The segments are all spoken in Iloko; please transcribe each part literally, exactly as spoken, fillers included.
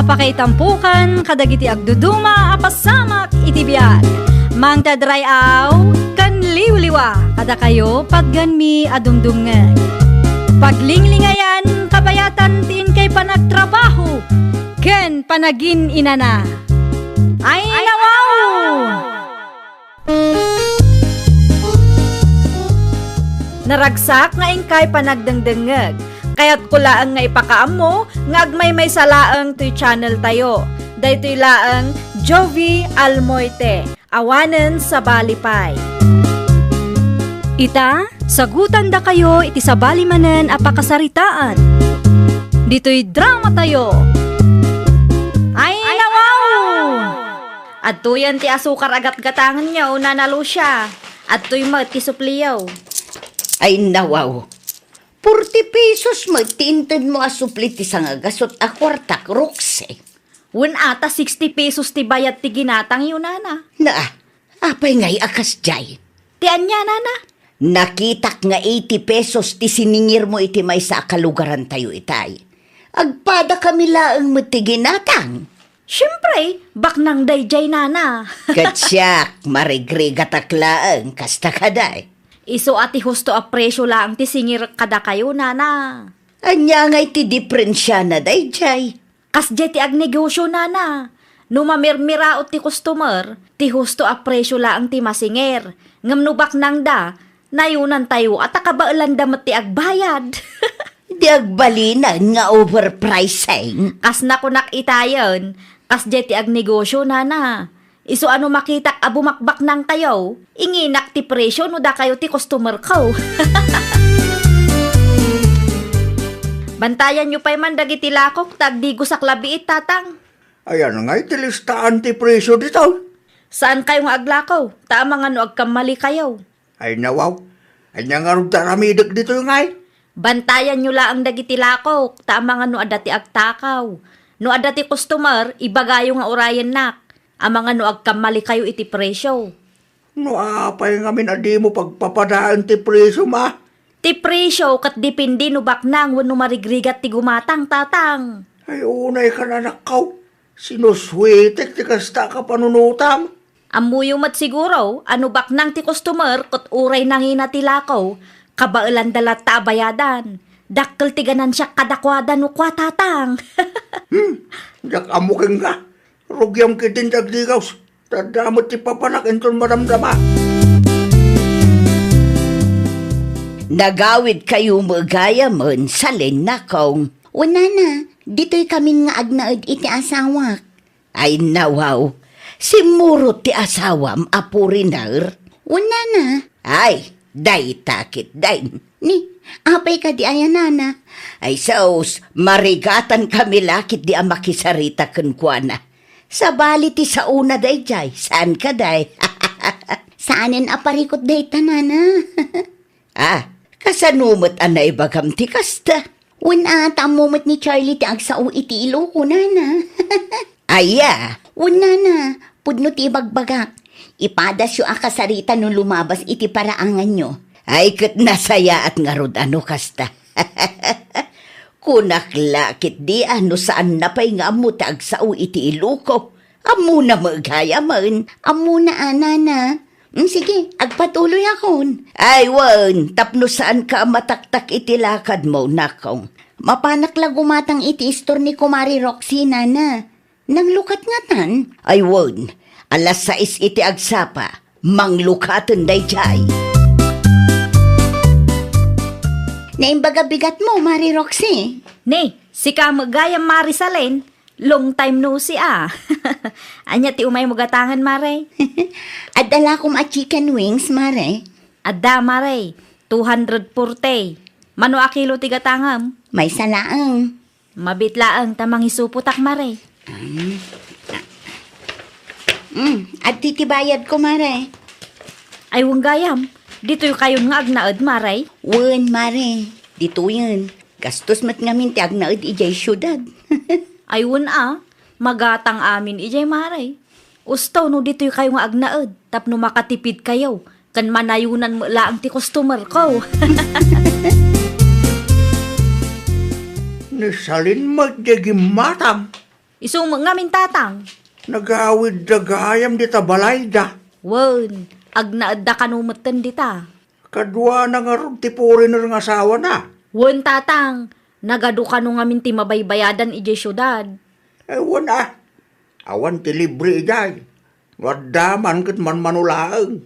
Pakaitampokan kadagiti agduduma a pasamak iti biag. Mangted ray-aw ken liwliwa kadakayo patgenmi a dumdumngeg. Paglinglingayan, kabayatan ti inkay panagtrabaho ken panagin-inana. Ay, nawaw! Naragsak nga inkay panagdengdengngeg. Kayatko laeng nga ipakaammo nga agmaymaysa laeng toy channel tayo. Daytoy laeng Jovie Almoite, awanen sabali pay. Ita, sagutandakayo iti sabali manen a pakasaritaan. Ditoy drama tayo. Ay, nawaw! Adtoyen ti asukar a gatgatangenyo, Nana Lucia. Adtoy met ti supliyo. Ay, nawaw. Forty pesos met ti intedmo a supli ti sangagasut a kuartak, Roxy. Wen a, ta sixty pesos ti bayad ti ginatangyo, Nana. Na, apay ngay a kasdiay? Ti ania, Nana? Nakitak nga eighty pesos ti siningirmo iti maysa a kalugarantayo itay. Agpadakami laeng met ti ginatang. Siempre, baknang daydiay, Nana. Ket siak, marigrigatak laeng, kasta kadi. Isu a ti husto a presio laeng ti singirek kadakayo, Nana. Ania ngay ti diferensiana daydiay? Kasdiay ti agnegosio, Nana. No mamirmiraot ti customer, ti husto a presio laeng ti masingir. Ngem no baknangda, nayunantayo a ta kabaelanda met ti agbayad. Di agbalinen nga overpricing. Kas nakunak itayen, kasdiay ti agnegosio, Nana. Isu a no makitak a bumakbaknangtayo, inginak ti presio no dakayo ti customerko. Bantayanyo pay man dagiti lakok ta agdigosak labiit, Tatang. Ayan ngay ti listaan ti presio ditoy. Saankayo nga aglako, ta amangan no agkammalikayo. Ay, nawaw. Ania ngarud ti aramidek ditoy ngay? Bantayanyo laeng dagiti lakok, ta amangan no adda ti agtakaw. No adda ti customer, ibagayo nga urayennak. Amangan no agkammalikayo iti presio. No apay ngamin a dimo pagpapadaen ti presio, ma? Ti presio ket depende no baknang wenno marigrigat ti gumatang, Tatang. Ay, unay kan, anakko. Sinusuetek ti kasta a kapanunotam. Ammoyo met siguro a no baknang ti customer ket uray nangina ti lako, kabaelanda latta a bayadan. Dakkel ti ganansiak kadakuada no kua, Tatang. Hmm, diak ammo kenka. Rugiam ketdin ti agdigaws. Ta adda met ti papanak inton madamdama. Nagawidkayo met gayamen, salen, nakong. Wen, nana, ditoykamin nga agnaed iti asawak. Ay, nawaw. Simmurot ti asawam a foreigner? Wen, nana. Ay, dayta ketdin. Ni, apay kadi aya, nana? Ay, sus, marigatankami la ketdi a makisarita kenkuana. Sabali ti saona daydiay, saan kadi? Saanen a parikut dayta, nana. Ah, kasano met a naibagam ti kasta? Wen, a, ta ammo met ni Charlie ti agsao iti Iloko, nana. Aya? Wen, nana, pudno ti ibagbagak. Ipadasyo a kasarita no lumabas iti paraanganyo. Ay, ket nasayaat ngarud a no kasta. Kunak la ketdi a no saanna pay nga ammo ti agsao iti Iloko. Ammona met gayamen. Ammona a, nana. Mm, sige, agpatuloyakon. Ay, wen, tapno saanka a mataktak iti lakadmo, nakong. Mapanak la gumatang iti istor ni Kumare Roxy, nana. Nanglukat ngatan? Ay, wen, alas sais iti agsapa. Manglukaten daydiay. Naimbag a bigatmo, Mare Roxy. Ni, sika met gayam, Mare Salen. Long time no see, a. Ania ti umaymo gatangen, Mare? Adda lakom a chicken wings, Mare? Adda, Mare. Two hundred forty. Mano a kilo ti gatangem? Maysa laeng. Mabiit laeng ta mangisupotak, Mare. Mm. Mm, adtoy ti bayadko, Mare. Ay, wen gayam. Ditoykayon nga agnaed, Mare? Wen, Mare. Ditoyen. Gastos met ngamin ti agnaed idiay siudad. Ay, wen a, magatang amin idiay, Mare. Usto no ditoykayo nga agnaed, tapno makatipidkayo, ken manayonan met laeng ti customerko. Ni Salen met diay gimmatang. Isu met ngamin, Tatang. Nagawidda gayam dita balayda. Wen, agnaedda kano metten dita. Kaduana ngarud ti foreigner nga asawana? Wen, Tatang. Nagadu kano ngamin ti mabaybayadan idiay siudad. Eh, wen a. Awan ti libre idiay. No adda man ket manmano laeng.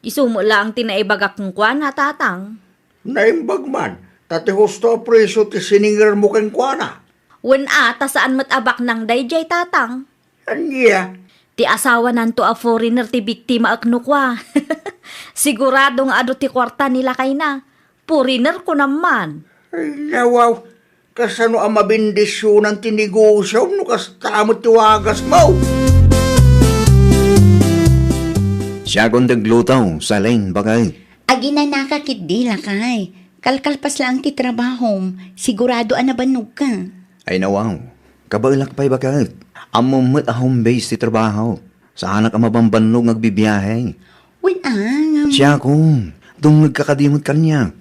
Isu met laeng ti naibagak kenkuana, Tatang. Naimbag man, ta ti husto a presio ti siningermo kenkuana. Wen a, ta saan met a baknang daydiay, Tatang. Ania? Ti asawananto a foreigner ti biktimaek no kua. Sigurado nga adu ti kuarta ni lakayna. Foreigner kunam man. Ay, nawaw. Kasano a mabendisionan ti negosiom no kasta met ti wagasmo? Siakon ti agluto, Salin, baket. Aginanaka ketdi, lakay. Kalkalpas laeng ti trabahom, sigurado a nabannogka. Ay, nawaw. Kabaelak pay, baket. Ammom met a home base ti trabaho. Saanak a mabambannog nga agbibiahe. Wen a, ngem. Siakon, dumngegka kadi met kaniak.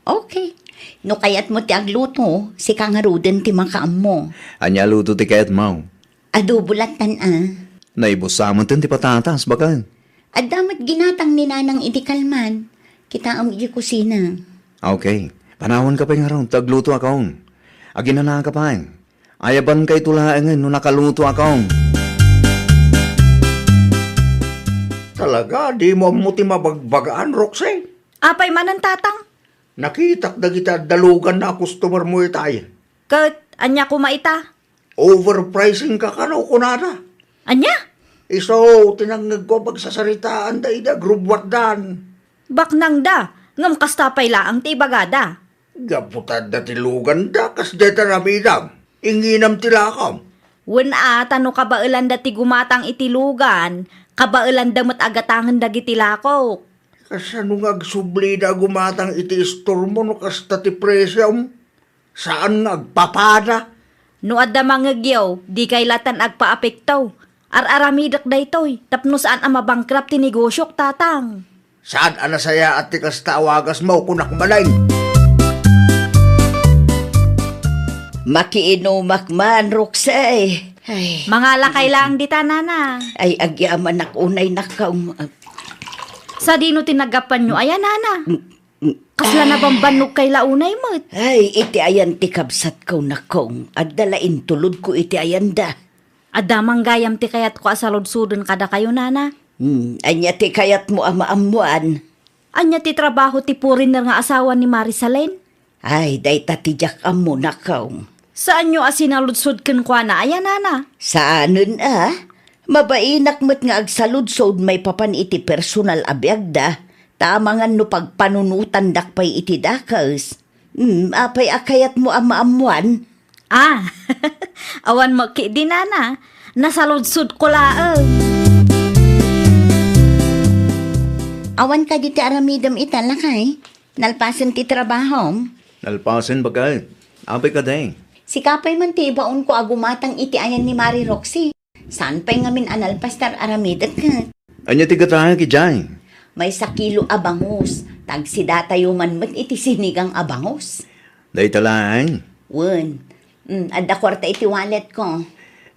Okay. No kayatmo ti agluto, sika ngaruden ti makaammo. Ania a luto ti kayatmo? Adobo lattan a. Naibussa metten ti patatas, baket. Adda met ginatang ni Nanang idi kalman. Kitaem idiay kusina. Okay. Panawanka pay ngarud ta aglutoakon. Aginanaka pay. Ayabanka ito laengen no nakalutoakon. Talaga, dimo ammo ti mabagbagaan, Roxy? Apay manen, Tatang? Nakitak dagiti adda luganna a customermo itay. Ket ania koma ita? Overpricing ka kano, kunada. Ania? Isu ti nangngegko a pagsasaritaanda idi agrubbuatdan. Baknangda, ngem kasta pay laeng ti ibagada. Gapu ta adda ti luganda, kasdiay ti aramidam. Inginam ti lakam. Wen a, ta no kabaelanda ti gumatang iti lugan, kabaelanda met a gatangen dagiti lakok. Kasano nga agsublida a gumatang iti istormo no kasta ti presiom? Saan nga agpapada? No adda mangngegyo, dikay lattan agpaapekto. Ar-aramidek daytoy, tapno saan a mabankrupt ti negosiok, Tatang. Saan a nasayaat ti kasta a wagasmo, kunak manen. Makiinumak man, Roxy. Ay. Mangalakay laeng dita, Nana. Ay, agyamanak unay, nakkaw. Sadino ti naggapuanyo aya, Nana? Kasla nabambannogkay la unay met. Ay, iti ayan ti kabsatko, nakkaw. Adda la intulodko iti ayanda. Adda man gayam ti kayatko a saludsoden kadakayo, Nana. Hmm, ania ti kayatmo a maammoan? Ania ti trabaho ti foreigner nga asawa ni Marisalen? Ay, dayta ti diak ammo, nakkaw. Saanyo a sinaludsod kenkuana aya, Nana? Saanen a. Mabainak met nga agsaludsod maipapan iti personal a biagda, ta amangan no pagpanunotandak pay iti dakes. Hmm, apay a kayatmo a maammoan? Ah, awan met ketdi, Nana. Nasaludsodko laeng. Awan kadi ti aramidem ita, lakay? Nalpasen ti trabahom? Nalpasen, baket. Apay kadi? Sika pay man ti ibaonko a gumatang iti ayan ni Mari Roxy. Saan pay ngamin a nalpas ti ar-aramidek ket? Ania ti gatangek idiay? Maysa kilo a bangus. Tagsidatayo man met iti sinigang a bangus. Dayta laeng? Wen. Mm, adda kuarta iti walletko.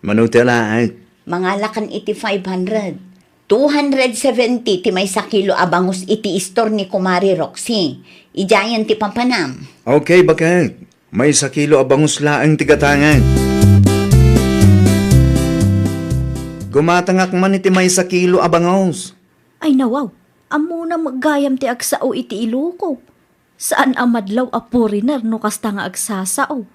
Mano ti alaek? Mangalakan iti five hundred. Two hundred seventy ti maysa kilo a bangus iti istor ni Kumare Roxy. Idiayen ti papanam. Okay, baket. Maysa kilo a bangus laeng ti gatangek. Gumatangak man iti maysa kilo a bangus. Ay, nawaw, ammona met gayam ti agsao iti iloko. Saan a madlaw a foreigner no kasta nga agsasao.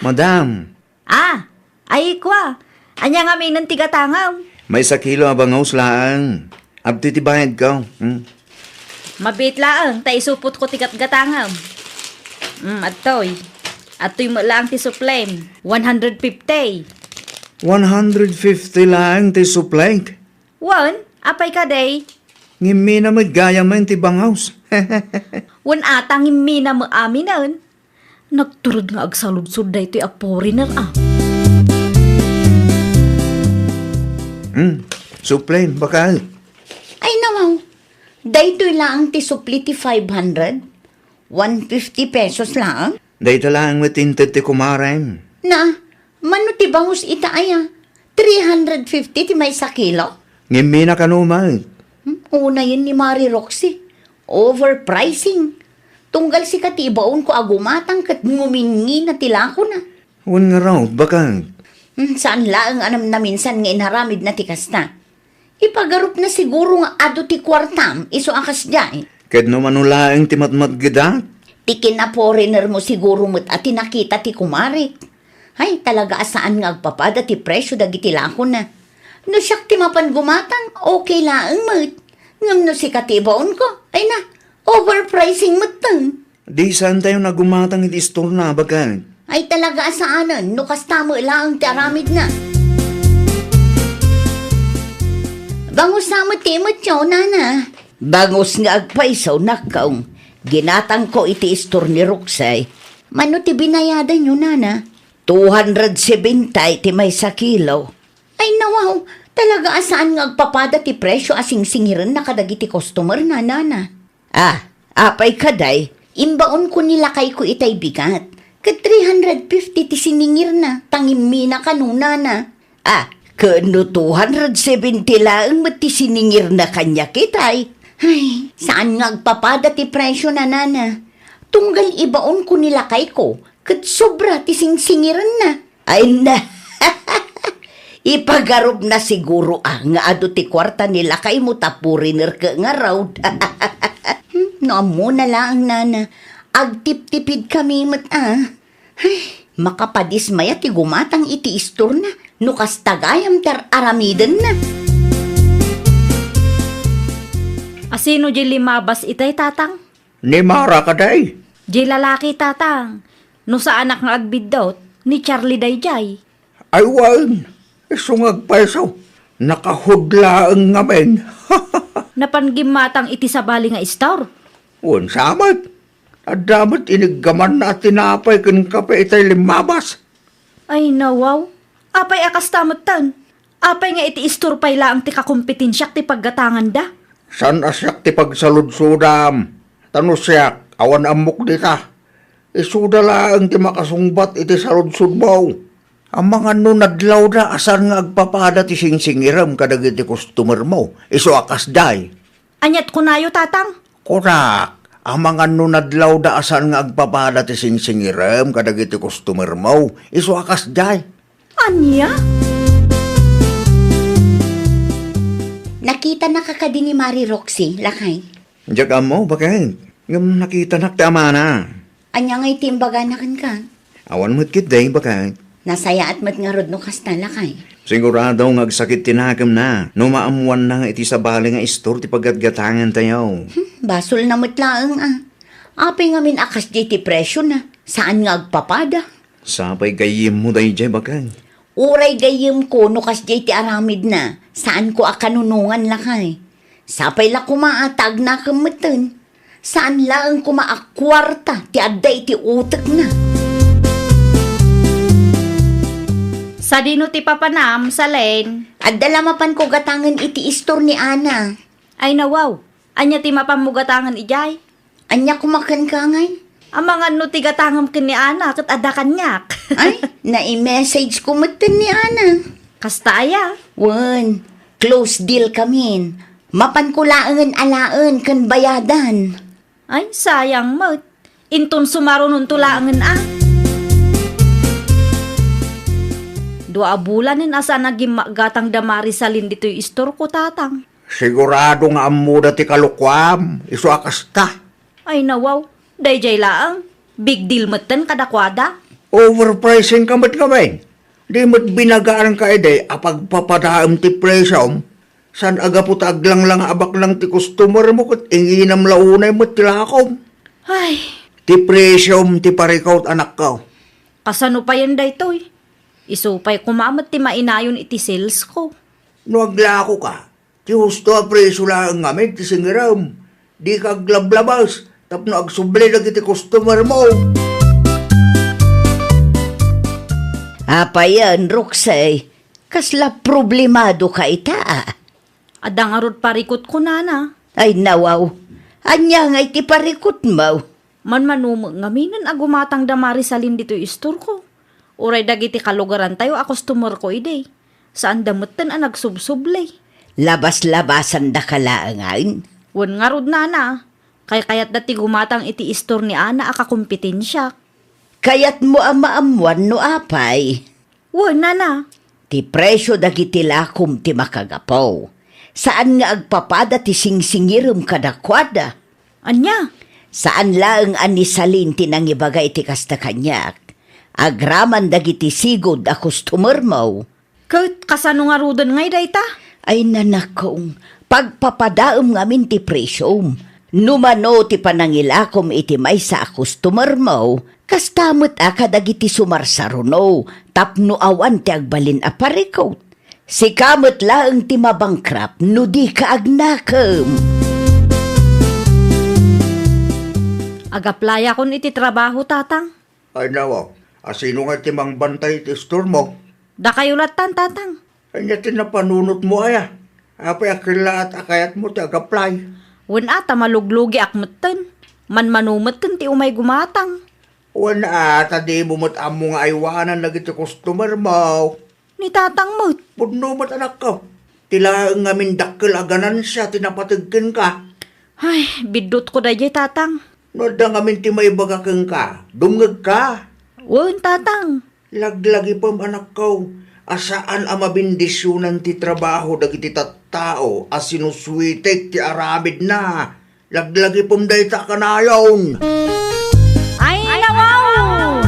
Madam. Ah, ay, kua. Ania ngaminen ti gatangam? Maysa kilo a bangus laeng. Adtoy ti bayadko. Hmm? Mabiit laeng, ta isupotko ti gatgatangam. Hmm, adtoy. Adtoy met laeng ti suplem. One hundred fifty. One hundred fifty laeng ti suplek? Wen, apay kadi? Ngimmina met gayam ti bangus. Wen, ata ngimmina met aminen. Nagturod nga agsaludsod daytoy a foreigner, ah. Hmm, suplem, baket. Ay, nawaw. Daytoy laeng ti supli ti five hundred? One fifty pesos laeng? Dayta laeng met inted ti kumarem. Na, Mano ti bangus ita aya? Three hundred fifty ti maysa kilo? Ngimmi na kano met. Hmm, unayen ni Mari Roxy. Overpricing. Tunggal sika ti ibaonko a gumatang ket nguminngina ti lakona. Wen ngarud, baket. Hmm, saan laeng a namnaminsan nga inaramidna ti kasta. Ipagarupna siguro nga adu ti kuartam, isu a kasdiay. Ket no mano laeng ti matmatgedak? Ti kina-foreigner mo siguro met a ti nakita ti kumarik. Hay, talaga a saan nga agpapada ti presyo dagiti lakona. No siak ti mapan gumatang, okay laeng met. Ngem no sika ti ibaonko, ay na, overpricing metten. Di saantayon a gumatang iti istorna, baket. Ay talaga a saanen, no kasta met laeng ti aramidna. Bangus sa met ti imetyo, nana. Bangus nga agpayso, nakkaw. Ginatangko iti istor ni Roxy. Mano ti binayadanyo, nana? Two hundred seventy ti maysa kilo. Ay, nawaw, talaga a saan nga agpapada ti presyo a singsingirenna kadagiti customer na, nana. Ah, apay kaday? Imbaonko ni lakayko itay bigat. Ket three hundred fifty ti siningirna, ta ngimmi na kano, nana. Ah, ket no two hundred seventy laeng met ti siningirna kaniak itay. Ay, saan nga agpapada ti presyo na, nana. Tunggal ibaonko ni lakayko, ket sobra ti singsingirenna. Ay na, ipagarupna siguro a nga adu ti kuarta ni lakaymo ta foreigner ket ngarud. Hmm, no ammona laeng, nana, agtiptipid kami met a. Ay, makapadismaya ti gumatang iti istorna no kasta gayam ti ar-aramidenna. Asino di limabas itay, tatang? Ni Mara kaday? Di lalaki, tatang. No saanak nga agbiddut, ni Charlie daydiay. Ay wen, isu nga agpayso. Nakahudlaeng ngamin. Napan gimmatang iti sabali nga istor? Wen sa met. Adda met iniggamanna a tinapay ken kape itay limmabas. Ay, nawaw. Apay a kasta metten? Apay nga iti istor pay laeng ti kakompetensiak ti paggatanganda? Saan a siak ti pagsaludsodam? Ta no siak, awan ammok dita. Isuda laeng ti makasungbat iti saludsodmo. Amangan no nadlawda a saan nga agpapada ti singsingirem kadagiti customermo, isu a kasdiay. Aniat kunayo, tatang? Kunak, amangan no nadlawda a saan nga agpapada ti singsingirem kadagiti customermo, isu a kasdiay. Ania? Nakitanaka kadi ni Mari Roxy, lakay? Diak ammo, baket. Ngem nakitanak ti amana. Ania ngay ti imbagana kenka? Awan met ketdi, baket. Nasayaat met ngarud no kasta, lakay. Sigurado nga agsakit ti nakemna no maammoanna nga iti sabali nga istor ti paggatgatangantayo. Hmm, basolna met laeng a. Apay ngamin a kasdiay ti presiona? Saan nga agpapada? Sapay gayyemmo daydiay, baket. Uray gayyemko no kasdiay ti aramidna, saanko a kanunongan, lakay. Sapay la koma a ta agnakem metten. Saan laeng koma a kuarta ti adda iti utekna. Sadino ti papanam, Salen? Adda la mapanko gatangen iti istor ni Ana. Ay, nawaw. Ania ti mapanmo gatangen idiay? Ania koma kenka ngay? Amangan no ti gatangem ken ni Ana ket adda kaniak. Ay, nai-message ko metten ni Ana. Kasta aya? Wen, close deal kamin. Mapanko laengen alaen ken bayadan. Ay, sayang met. Inton sumarunonto laengen a. Dua a bulanen a saan a gimmagatang da Marisalin ditoy istorko, tatang. Sigurado nga ammoda ti kalokuam, isu a kasta. Ay, nawaw, daydiay laeng. Big deal metten kadakuada. Overpricing ka met ngamin. Di met binagaanka idi a pagpapadaem ti presiom. Saan a gapu ta aglanglanga a baknang ti customer mo ket inginam la unay met ti lakom. Ay. Ti presiom ti parikut, anakko. Kasano payen daytoy? Isu pay koma met ti mainayon iti sales ko. No aglako ka, ti husto a presio laeng ngamin ti singirem. Dika aglablabas tapno agsubli dagiti customer mo. Apayen, Roxy, kasla problemado ka ita? Adda ngarud parikut ko, nana. Ay, nawaw. Ania nga iti parikut mo? Manmanumek ngaminen a gumatang da Marisalin ditoy istorko. Uray dagiti kalugarantayo a customerko idi. Saanda metten a nagsubsubli. Labas-labasandaka laengen? Wen ngarud, nana. Kaykayatda ti gumatang iti istor ni Ana a kakompetensiak. Kayatmo a maammuan no apay? Wen, nana. Ti presio dagiti lakom ti makagapu. Saan nga agpapada ti singsingirem kadakuada. Ania? Saan laeng a ni Salin ti nangibaga iti kasta kaniak. Agraman dagiti sigud a customermo. Ket kasano ngaruden ngay dayta? Ay, nanakong, pagpapadaem ngamin ti presiom. No mano ti panangilakom iti maysa a customermo, kasta met a kadagiti sumarsaruno tapno awan ti agbalin a parikut. Sika met laeng ti mabangkrap no dika agnakem. Agaplayakon iti trabaho, Tatang. Ay, nawa, a sino nga ti mangbantay iti istormo? Dakayo lattan, Tatang. Ania ti napanunotmo aya? Apay a kellaat a kayatmo ti agaplay? Wen a, ta maluglugiak metten. Manmano metten ti umay gumatang. Wen a, ta dimo met ammo nga aywanan dagiti customermo. Ni Tatang met. Pudno met, anakko. Ti laeng ngamin dakkel a ganansia ti napateg kenka. Ay, biddutko daydiay, Tatang. No adda ngamin ti maibaga kenka, dumngegka. Wen, Tatang. Laglagipem, anakko, a saan a mabendisionan ti trabaho dagiti tattao a sinusuitek ti aramidna. Laglagipem dayta a kanayon. Ay, nawaw!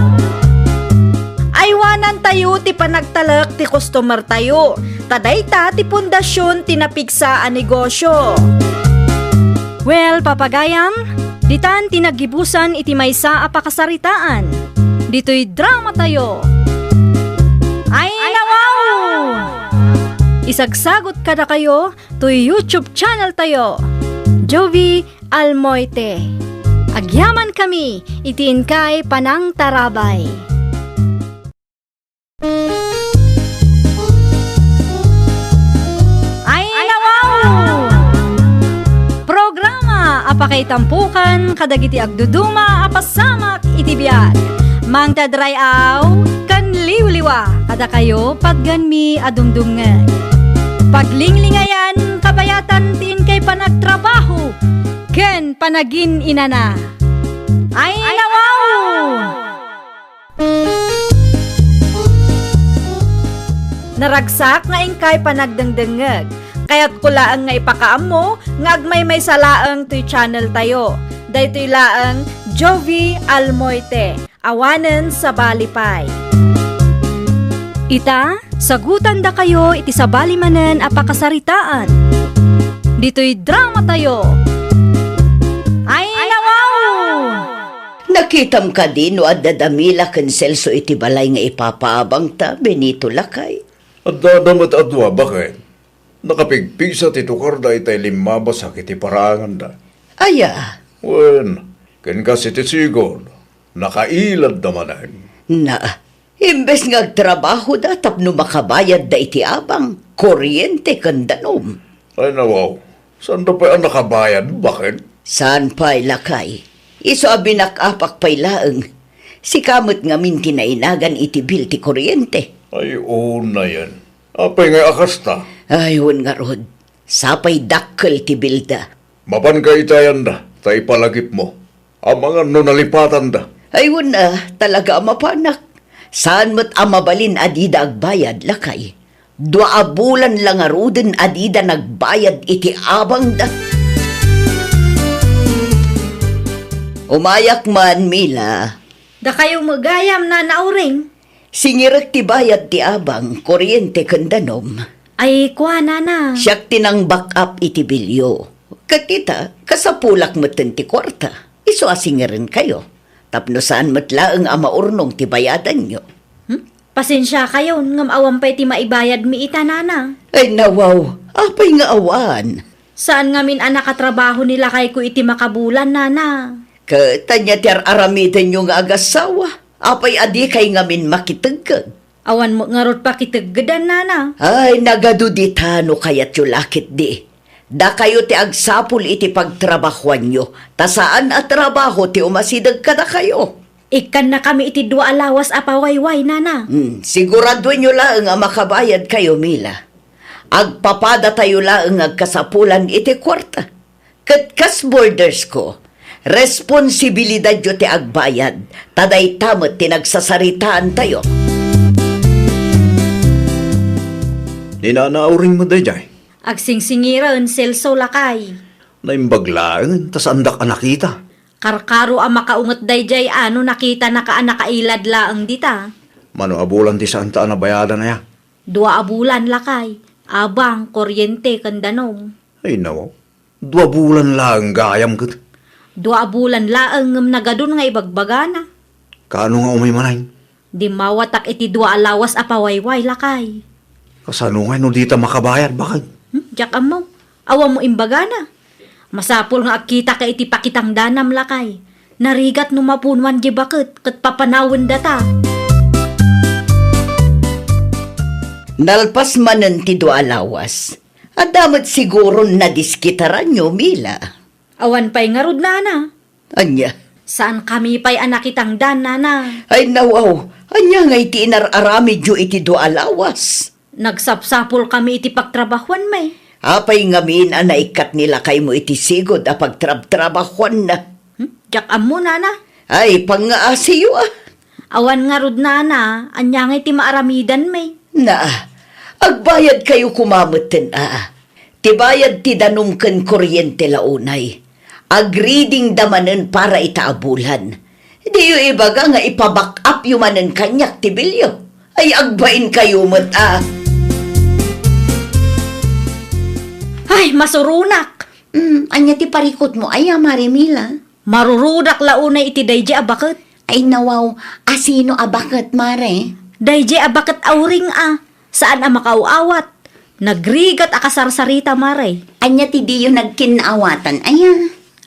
Aywanantayo ti panagtalek ti customertayo, ta dayta ti pundasion ti napigsa a negosio. Well, papagayam, ditan ti naggibusan iti maysa a pakasaritaan. Ditoy dramatayo. Ay, nawaw! Isagsagot kadakayo toy YouTube channeltayo, Jovie Almoite. Agyamankami iti inkay panangtarabay. Ay, nawaw! Programa a pakaitampukan kadagiti agduduma a pasamak iti biag. Mangted ray-aw ken liwliwa kadakayo patgenmi a dumdumngeg. Paglinglingayan, kabayatan ti inkay panagtrabaho ken panagin-inana. Ay, nawaw! Naragsak nga inkay panagdengdengngeg. Kayatko laeng nga ipakaammo nga agmaymaysa laeng toy channeltayo. Daytoy laeng Jovie Almoite, awanen sabali pay. Ita, sagutandakayo iti sabali manen a pakasaritaan. Ditoy dramatayo. Ay, nawaw! Nakitam kadi no adda da Mila ken Celso iti balay nga ipapaabangta, Benito lakay? Adda, adda met a dua, baket. Nakapigpigsa ti tukarda itay limmabas iti paraanganda. Aya? Wen, ken kas iti sigud, nakailadda manen. Na, imbes nga agtrabahoda tapno makabayadda iti abang, kuryente ken danum. Ay, nawaw, saanda pay a nakabayad, baket? Saan pay, lakay. Isu a binak-apak pay laeng. Sika met ngamin ti nainagan iti bil ti kuryente. Ay, unayen. Apay nga a kasta? Ay, wen ngarud. Sapay dakkel ti bilda. Mapanka itayanda, ta ipalagipmo. Amangan no nalipatanda. Ay, wen a, talaga a mapanak. Saan met a mabalin a dida agbayad, lakay. Dua a bulan la ngaruden a dida nagbayad iti abangda. Umayak man, Mila. Dakayo met gayam, Nana Uring. Singirek ti bayad ti abang, kuryente ken danum. Ay, kua, nana. Siak ti nang-back up iti bilyo. Ket ita, kasapulak metten ti kuarta. Isu a singirenkayo. Tapno saan met laeng a maurnong ti bayadanyo. Hmm? Pasensiakayon, ngem awan pay ti maibayadmi ita, nana. Ay, nawaw, apay nga awan? Saan ngamin a nakatrabaho ni lakayko iti makabulan, nana. Ket ania ti ar-aramidenyo nga agassawa? Apay a dikay ngamin makitegged? Awan met ngarud pakiteggedan, nana. Ay, nagadu dita no kayatyo la ketdi. Dakayo ti agsapul iti pagtrabahuanyo, ta saan a trabaho ti umasideg kadakayo. Ikkannakami iti dua a lawas a pawayway, nana. Hmm, siguraduenyo laeng a makabayadkayo, Mila. Agpapadatayo laeng nga agkasapulan iti kuarta. Ket kas boarders ko, responsibilidadyo ti agbayad, ta dayta met ti nagsasaritaantayo. Ni Nana Auring met daydiay? Agsingsingiren, Celso, lakay. Naimbag laeng ta saandak a nakita. Karkaro a makaunget daydiay a no nakitanaka a nakailad laeng dita. Mano a bulan ti saanta a nabayadan aya? Dua a bulan, lakay. Abang, kuryente, ken danum. Ay, nawaw. Dua bulan laeng gayam ket. Dua a bulan laeng ngem nagadun nga ibagbagana. Kaano nga umay manen? Dimmawatak iti dua a lawas a pawayway, lakay. Kasano ngay no dita makabayad, baket? Hmm, diak ammo. Awan mo imbagana. Masapul nga agkitaka iti pakitangdanam, lakay. Narigat no mapunuan di baket ket papanawendata. Nalpas manen ti dua a lawas. Adda met siguron nadiskitaranyo, Mila. Awan pay ngarud, nana. Ania? Saankami pay a nakitangdan, nana. Ay, nawaw. Ania ngay ti inar-aramidyo iti dua a lawas? Nagsapsapulkami iti pagtrabahuanmi. Apay ngamin a naikkat ni lakaymo iti sigud a pagtrabtrabahuanna? Hmm? Diak ammo, nana. Ay, pangngaasiyo, a. Awan ngarud, nana, ania ngay ti maaramidanmi? Naa, agbayadkayo koma metten, a. Ti bayad ti danum ken kuryente la unay. Agreadingda manen para ita a bulan. Diyo ibaga nga ipa-back up yo manen kaniak ti bilyo. Ay, agbainkayo met, a. Ay, masuronak! Mm, ania ti parikutmo aya, Mare Mila? Marurodak la unay iti daydiay a baket. Ay, nawaw, asino a baket, Mare? Daydiay a baket a uring a, saan a makaaw-awat. Nagrigat a kasarsarita, Mare. Ania ti diyo nagkinnaawatan aya?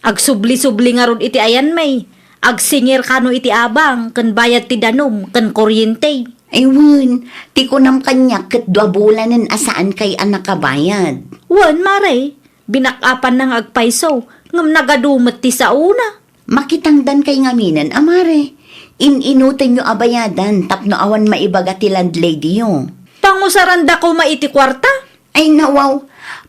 Agsubli-subli ngarud iti ayanmi. Agsingir kano iti abang, ken bayad ti danum, ken kuryente. Ay, wen, ti kunam kaniak ket dua bulanen a saankay a nakabayad. Wen, Mare. Binak-apanna nga agpayso, ngem nagadu met ti saona. Makitangdankay ngaminen a, Mare. In-inutenyo a bayadan tapno awan maibaga ti landladyyo. Pangusaranda koma iti kuarta? Ay, nawaw.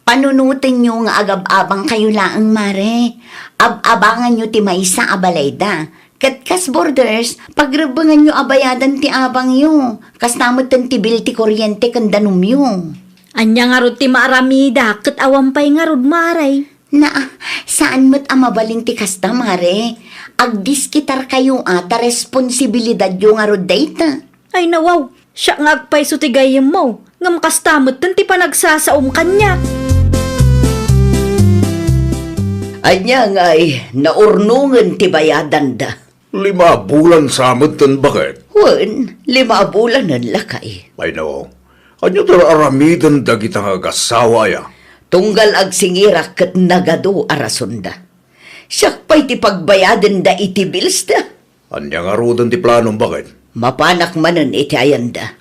Panunotenyo nga agab-abangkayo laeng, Mare. Ab-abanganyo ti maysa a balayda. Ket kas boarders, pagrebbenganyo a bayadan ti abangyo. Kasta metten ti bill ti kuryente ken danumyo. Ania ngarud ti maaramidak ket awan pay ngarud, Mare? Naa, saan met a mabalin ti kasta, Mare. Agdiskitarkayo a ta responsibilidadyo ngarud dayta. Ay, nawaw, siak nga agpayso ti gayyemmo, ngem kasta metten ti panagsasaom kaniak. Ania ngay, naurnongen ti bayadanda? Lima a bulan sa metten, baket? Wen, lima a bulanen, lakay. Ay, no. Ania ti ar-aramiden dagita nga agassawa aya? Tunggal agsingirak ket nagadu a rasonda. Siak pay ti pagbayadenda iti bills da. Ania ngaruden ti planom, baket? Mapanak manen iti ayanda.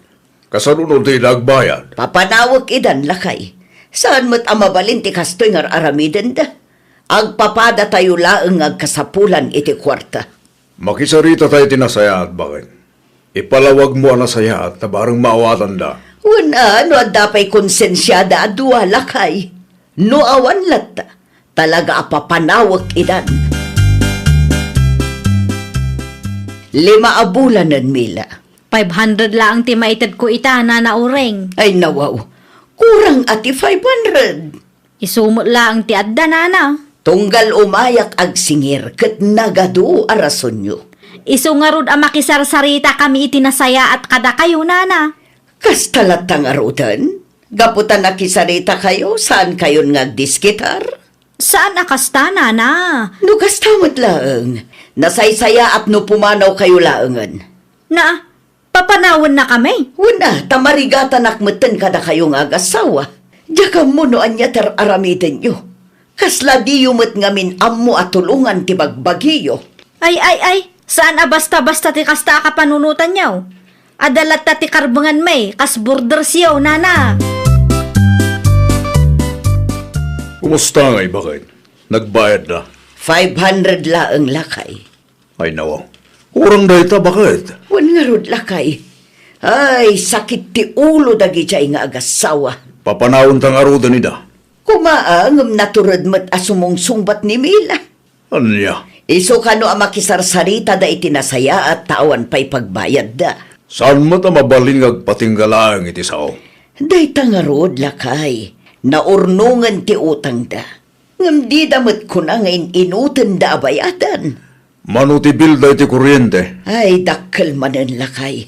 Kasano no dida agbayad? Papanawek idan, lakay. Saan met a mabalin ti kastoy nga ar-aramidenda. Agpapadatayo laeng nga agkasapulan iti kuarta. Makisarita tayo iti nasayaat, baket. Ipalawagmo a nasayaat ta bareng maawatanda. Wen a, no adda pay konsensiada a dua, lakay. No awan latta, talaga a papanawek idan. Lima a bulanen, Mila. Five hundred laeng ti maitedko ita, Nana Uring. Ay, nawaw. Kurang a ti five hundred. Isu met laeng ti adda, nana. Tunggal umayak agsingir ket nagadu a rasonyo. Isu ngarud a makisarsaritakami iti nasayaat kadakayo, nana. Kasta latta ngaruden? Gapu ta nakisaritakayo, saankayon nga agdiskitar? Saan a kasta, nana. No kasta met laeng, nasaysayaat no pumanawkayo laengen. Na, papanawennakami? Wen a, ta marigatanak metten kadakayo nga agassawa. Diak ammo no ania ti ar-aramidenyo. Kasla diyo met ngamin ammo a tulongan ti bagbagiyo. Ay, ay, ay, saan a basta-basta ti kasta a kapanunotanyo. Adda latta ti karbenganmi, kas bordersyo, nana. Kumusta ngay, baket? Nagbayad na? Five hundred laeng, lakay. Ay, nawaw. Urang dayta, baket. Wen ngarud, lakay. Ay, sakit ti ulo dagidiay nga agassawa. Papanaonta ngaruden ida. Koma, ngem natured met a sumungsungbat ni Mila. Ania? Isu kano a makisarsarita da iti nasayaat ta awan pay pagbayadda. Saan met a mabalin nga agpatingga laeng iti sao? Dayta ngarud, lakay. Naurnongen ti utangda. Ngem dida met kuna nga in-inutenda a bayadan. Mano ti bilda iti kuryente? Ay, dakkel manen, lakay.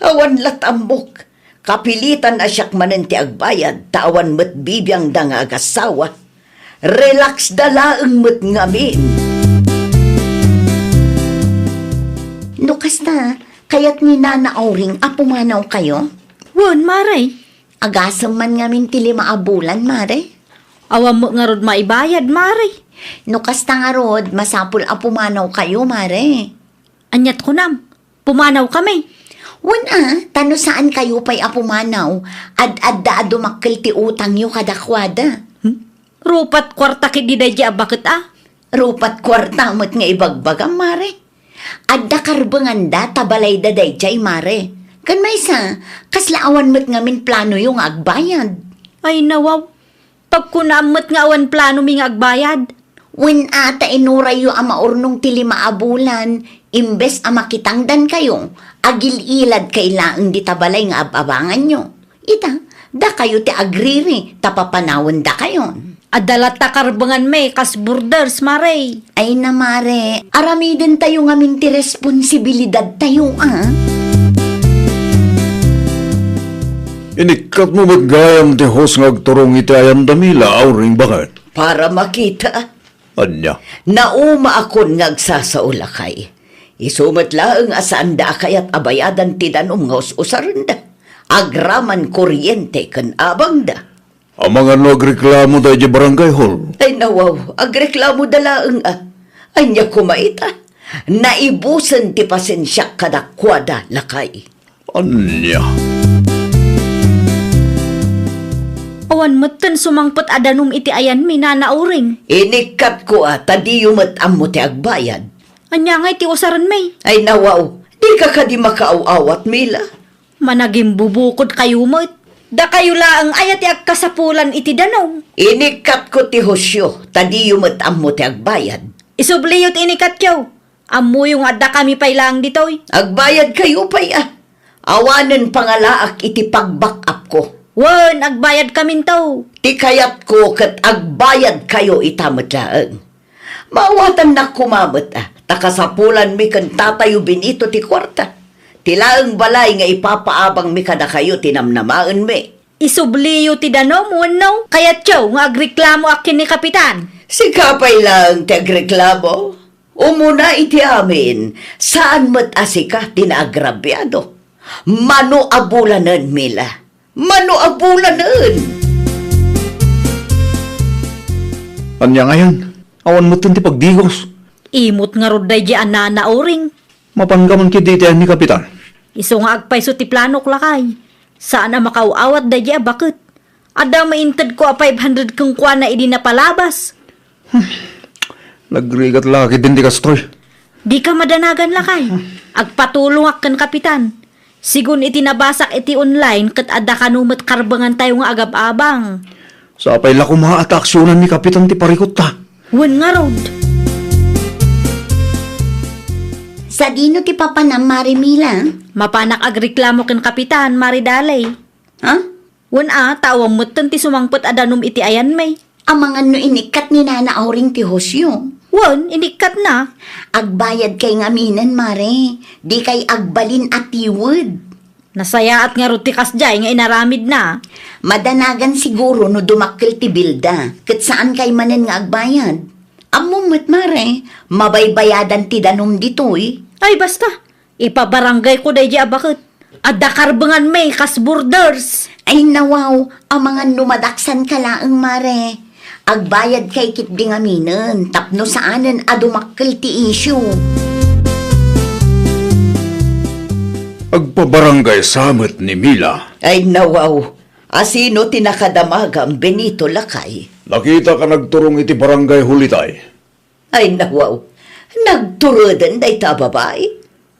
Awan lat ammok. Kapilitan a siak manen ti agbayad, ta awan met bibiangda nga agassawa. Relax da laeng met ngamin. No kasta, kayat ni Nana Auring a pumanaw kayo? Wen, mare. Agasem man ngamin ti lima a bulan, mare. Awan met ngarud maibayad, mare. No kasta ngarud, masapul a pumanaw kayo, mare. Aniat kunam? Pumanaw kami. Wen a, ta no saan kayo pay a pumanaw, ad-adda a dumakkel ti utangyo kadakuada. Hmm? Rupat kuarta ketdi daydi a baket a? Rupat kuarta met nga ibagbagam, mare. Adda karbenganda ta balayda daydiay, mare. Ken maysa, kasla awan met ngamin planoyo nga agbayad. Ay, nawaw. Pagkunaam met nga awan planomi nga agbayad. Wen a, ta inurayyo a maurnong ti lima a bulan, imbes a makitangdan kayo, agil-ilad kay laeng dita balay nga ab-abanganyo. Ita, dakayo ti agriri, ta papanawendakayon. Adda latta karbenganmi kas borders, mare. Ay na, mare, aramidentayo ngamin ti responsibilidadtayo, a. Inikkatmo met gayam ti hose nga agturong iti ayanda, Mila, Auring, baket? Para makita. Ania? Naumaakon nga agsasao, lakay. Isu met laeng a saanda a kayat a bayadan ti danum nga us-usarenda, agraman kuryente ken abangda. Amangan no agreklamo daydi barangay hall? Ay, nawaw, agreklamoda laeng a. Ania koma ita? Naibusen ti pasensiak kadakuada, lakay. Ania? Awan metten sumangpet a danum iti ayanmi, Nana Auring. Inikkatko a ta diyo met ammo ti agbayad. Ania ngay ti usarenmi? Ay, nawaw, dika kadi makaaw-awat, Mila? Managimbubukod kayo met. Dakayo laeng aya ti agkasapulan iti danum? Inikkatko ti hosyo, ta diyo met ammo ti agbayad. Isubliyo ti inikkatyo. Ammoyo nga addakami pay laeng ditoy. Agbayad kayo pay a. Awanen pangalaak iti pag-back up ko. Wen, agbayad kaminto. Ti kayatko ket agbayad kayo ita met laeng. Maawatannak koma met a, ta kasapulanmi ken tatayo Benito ti kuarta. Ti laeng balay nga ipapaabangmi kadakayo ti namnamaenmi. Isubliyo ti danum wenno kayatyo nga agreklamoak ken ni Kapitan? Sika pay laeng ti agreklamo. Umuna iti amin, saan met a sika ti naagrabiado. Mano a bulanen, Mila. Mano a bulanen! Ania ngayen? Awan metten ti pagdigos. Imot ngarud daydi a Nana Auring. Mapanka man ketdi iti ayan ni Kapitan? Isu nga agpayso ti planok, lakay. Saan a makaaw-awat daydi a baket. Adda maintedko a five hundred kenkuana idi napalabas. Hmm. Nagrigat la ketdin ti kastoy. Dika madanagan, lakay. Agpatulongak ken Kapitan. Sigun iti nabasak iti online ket adda kano met karbengantayo nga agab-abang. Sapay la koma a ta aksionan ni Kapitan ti parikutta. Wen ngarud. Sadino ti papanam, Mare Mila? Mapanak agreklamo ken Kapitan, Mare Daley. Ha? Wen a, ta awan metten ti sumangpet a danum iti ayanmi. Amangan no inikkat ni Nana Auring ti hosyo. Wen, inikkatna. Agbayadkay ngaminen, Mare. Dikay agbalin a tiwed. Nasayaat ngarud ti kasdiay nga inaramidna. Madanagan siguro no dumakkel ti bilda, ket saankay manen nga agbayad. Ammom met, Mare, mabaybayadan ti danum ditoy. Ay, basta. Ipabarangayko daydi a baket. Adda karbenganmi kas borders. Ay, nawaw, amangan no madaksanka laeng, Mare. Agbayadkay ketdi ngaminen tapno saanen a dumakkel ti isyu. Agpabarangay sa met ni Mila. Ay, nawaw, asino ti nakadamagam, Benito, lakay? Nakitak a nagturong iti barangay hall itay. Ay, nawaw, nagtureden dayta a babai.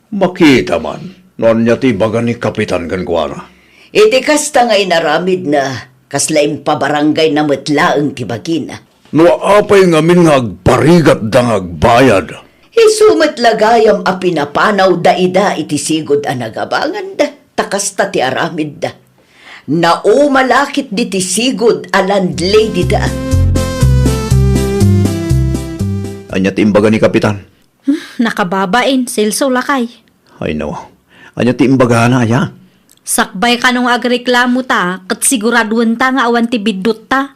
Makita man no ania ti ibaga ni Kapitan kenkuana. Iti kasta nga inaramidna, kasla impabaranggayna met laeng ti bagina. No apay ngamin nga agparigatda nga agbayad? Isu met la gayam a pinapanawda ida iti sigud a nagabanganda, ta kasta ti aramidda. Nauma la ketdi ti sigud a landladyda. Ania ti imbaga ni Kapitan? Hmm, nakababain, Celso, lakay. Ay, no. Ania ti imbagana, aya? Sakbay kano nga agreklamo ta, ket siguraduenta nga awan ti biddutta.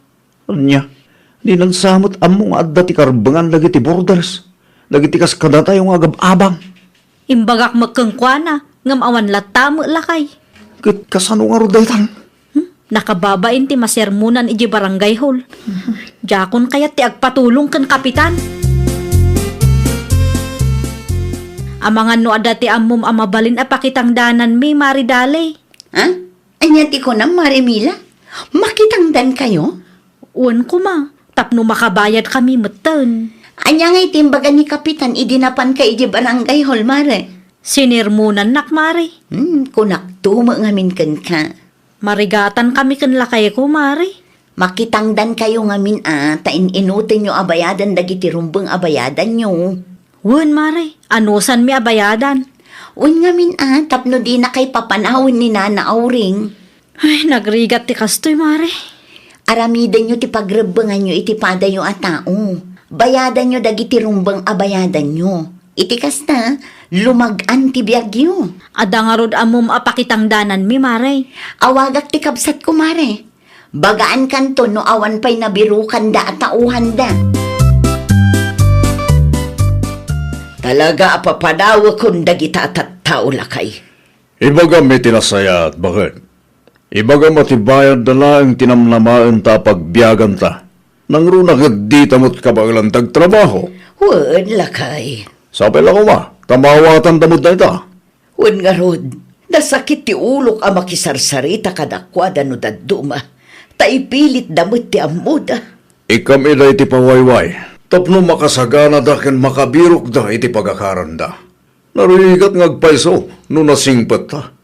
Ania? Dinan sa met ammo nga adda ti karbengan dagiti boarders, dagiti kas kadatayo nga agab-abang. Imbagak met kenkuana, ngem awan latta met, lakay. Ket kasano ngarud daytan? Hmm? Nakababain ti masermonan idiay barangay hall. Diakon kayat ti agpatulong ken Kapitan. Amangan no adda ti ammom a mabalin a pakitangdananmi, Mari Dali. Ha? Ania ti kunam, Mari Mila? Makitangdankayo? Wen koma, tapno makabayadkami metten. Ania ngay ti imbaga ni Kapitan idi napanka idiay barangay hall, Mare? Sinermonannak, Mare. Hmm, kunakto met ngamin kenka. Marigatankami ken lakayko, Mare. Makitangdankayo ngamin a, ta in-inutenyo a bayadan dagiti rumbeng a bayadanyo. Wen, Mare, anusanmi a bayadan. Wen ngamin a, tapno dinakay papanawen ni Nana Auring. Ay, nagrigat ti kastoy, Mare. Aramidenyo ti pagrebbenganyo iti padayo a tao. Bayadanyo dagiti rumbeng a bayadanyo. Iti kasta, lumag-an ti biagyo. Adda ngarud ammom a pakitangdananmi, Mare. Awagak ti kabsatko, Mare. Bagaankanto no awan pay nabirokanda a taohanda. Talaga a papanawekon dagita a tattao, lakay. Ibagam iti nasayaat, baket. Ibagam a ti bayadda laeng ti namnamaenta a pagbiaganta. Nangruna ket dita met kabaelan ti agtrabaho. Wen, lakay. Sapay la koma, ta maawatanda met dayta. Wen ngarud, nasakit ti ulok a makisarsarita kadakuada no dadduma, ta ipilitda met ti ammoda. Ikkam ida iti pawayway, tapno makasaganada ken makabirokda iti pagakaranda. Narigat nga agpayso no nasingpetta.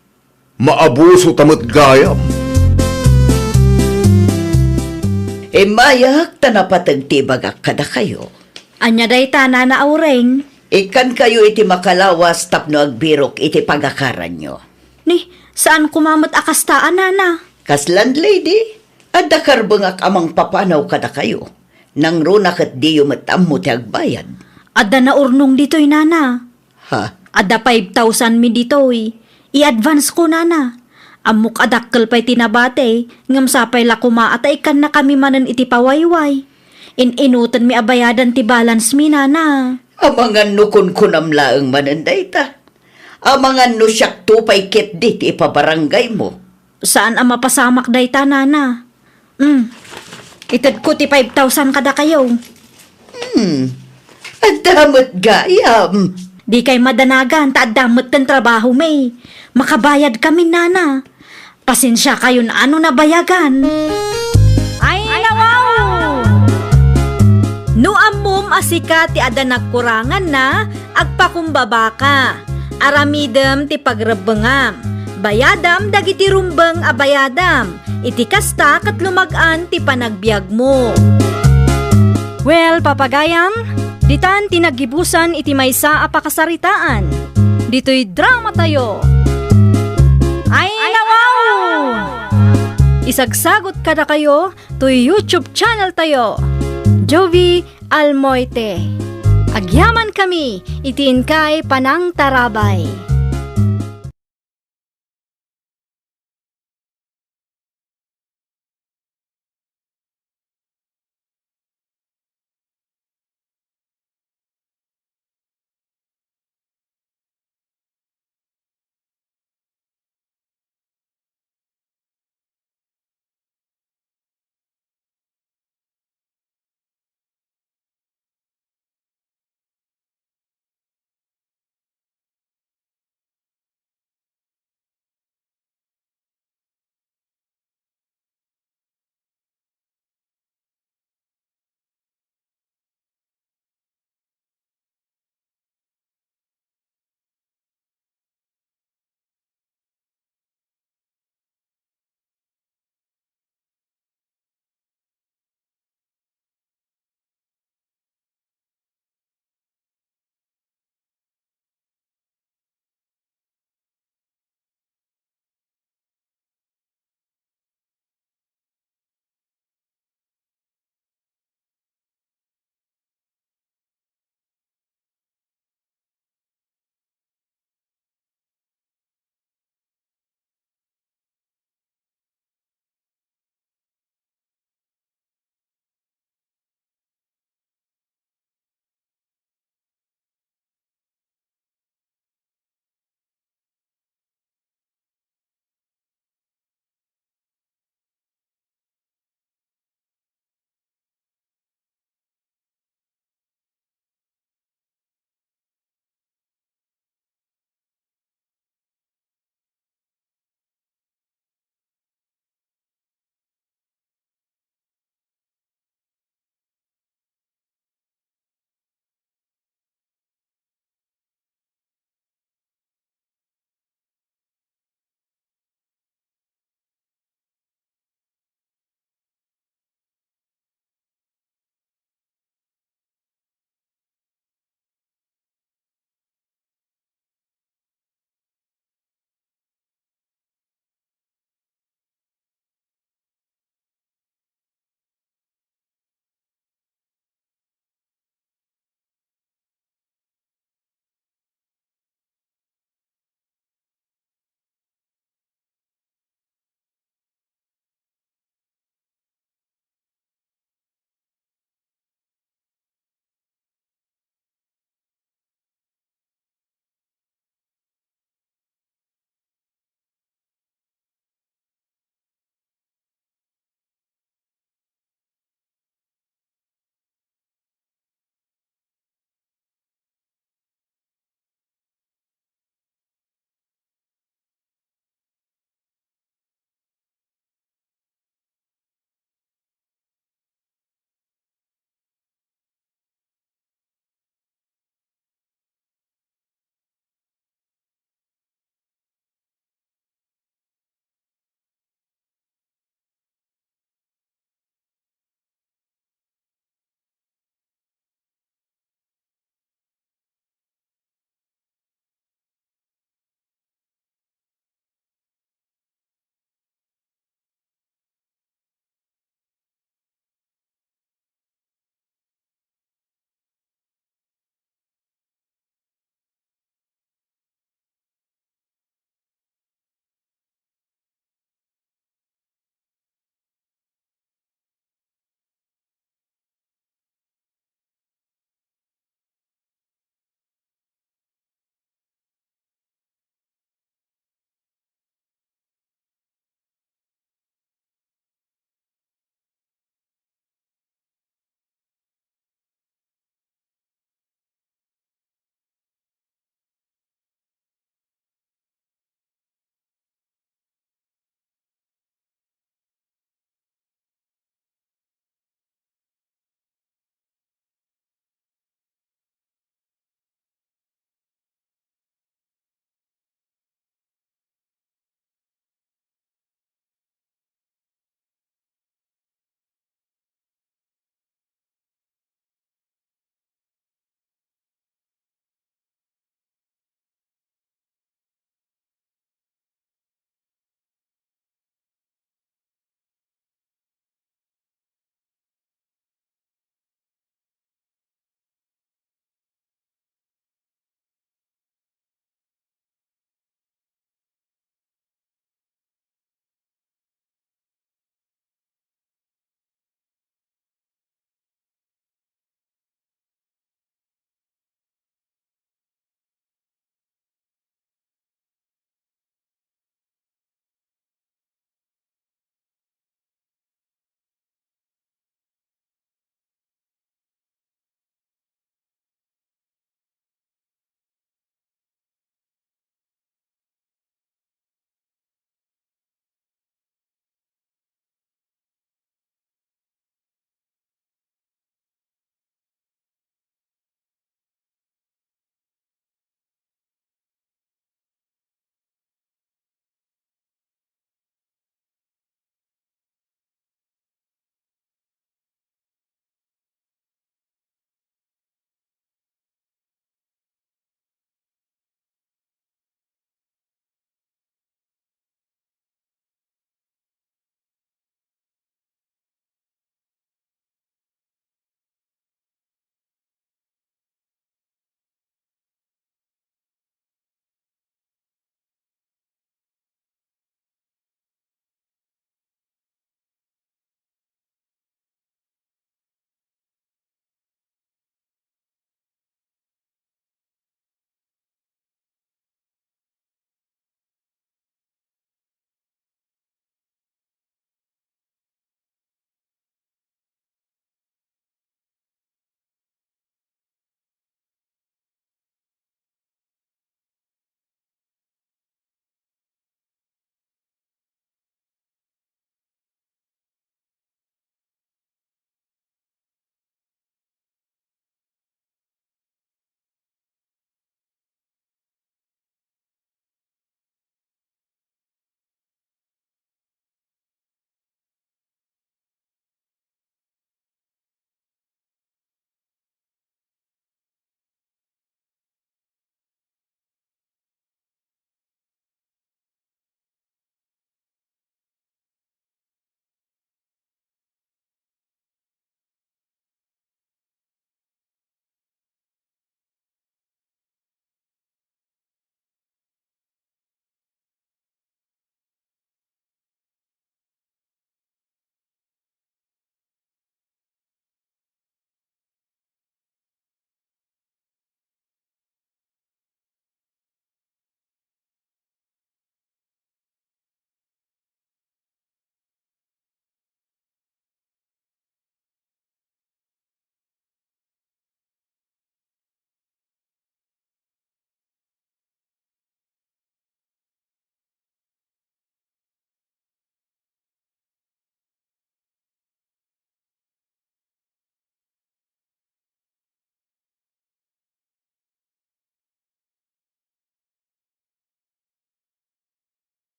Maabusota met gayam. Immayak ta napateg ti ibagak kadakayo. Ania dayta, Nana Auring? Ikkankayo iti makalawas tapno agbirok iti pagakaranyo. Ni, saan koma met a kasta a, Nana? Kas landlady, adda karbengak a mangpapanaw kadakayo. Nangruna ket diyo met ammo ti agbayad. Adda naurnong ditoy, Nana. Ha? Adda five thousand mi ditoy. I-advance ko, Nana. Ammok a dakkel pay ti nabati, ngem sapay la koma a ta ikkannakami manen iti pawayway. In-inutenmi a bayadan ti balance mi, Nana. Amangan no kunkunam laeng manen dayta. Amangan no siakto pay ketdi ti ipabarangaymo. Saan a mapasamak dayta, Nana. Hmm. Itedko ti five thousand kadakayo. Hmm. Adda met gayam. Dikay madanagan ta adda met ken trabahomi. Makabayadkami, Nana. Pasensiakayon a no nabayagan. Ay, nawaw! No ammom a sika ti adda nagkuranganna, agpakumbabaka. Aramidem ti pagrebbengam. Bayadam dagiti rumbeng a bayadam. Iti kasta, ket lumag-an ti panagbiagmo. Well, papagayam, ditan ti naggibusan iti maysa a pakasaritaan. Ditoy dramatayo. Ay, nawaw! Isagsagot kadakayo toy YouTube channel tayo, Jovie Almoite. Agyamankami iti inkay panangtarabay.